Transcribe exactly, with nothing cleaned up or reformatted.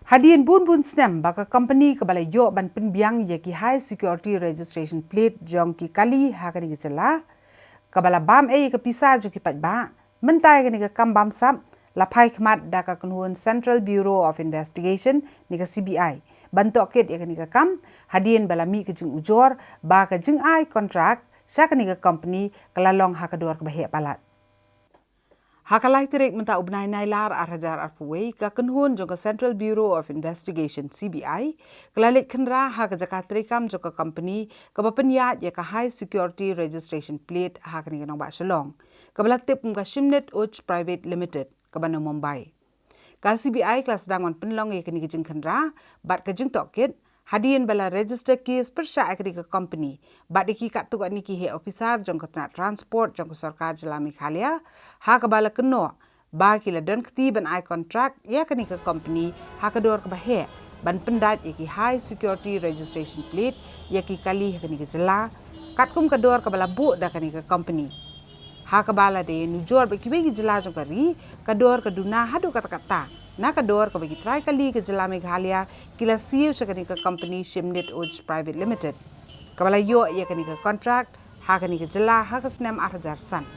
Hadien bun bun snem ba ka company kaba la ïoh ban pynbiang ïa ki high security registration plate jong ki kali ha kane ka jylla, kaba la bam ei ïa ka pisa jong ki paidbah, mynta ïa kane ka kam bamsap la phai khmat da ka kynhun Central Bureau of Investigation ne ka C B I ban tohkit ïa kane ka kam, hadien ba la mih ka jingujor ba ka jingai kontrak sha kane ka company ka la long ha ka dor kaba heh palat. Ha ka lai tarik mynta u bnai Nailar ar hajar arphew wei, ka kynhun jong ka Central Bureau of Investigation, C B I, ka la leit khynra ha ka jaka treikam jong ka company kaba pynïaid ïa ka high security registration plate ha kane ka nongbah Shillong, kaba la tip kum ka Shimnit Uj Private Limited, kaba na Mumbai. Ka C B I ka la sdang ban pynlong ïa kane ka jingkhynra bad ka jingtohkit hadien ba la register case pyrshah ïa kane ka company bad ïa ki katto katne ki heh ophisar jong ka tnat transport jong ka sorkar jylla Meghalaya, ha kaba la kynnoh ba ki la don kti ban ai kontrak ïa kane ka company ha ka dor kaba heh ban pyndait ïa ki high security registration plate ïa ki kali ha kane ka jylla, katkum ka dor kaba la buh da kane ka company. Ha kaba la dei nujor bad kiwei ki jylla jong ka ri, ka dor ka duna haduh katta katta na ka dor kaba ki trai kali ka jylla Meghalaya ki la siew sha kane ka company Shimnit Uj Private Limited, kaba la ïoh ïa kane ka kontrak ha kane ka jylla ha ka snem ar hajar san.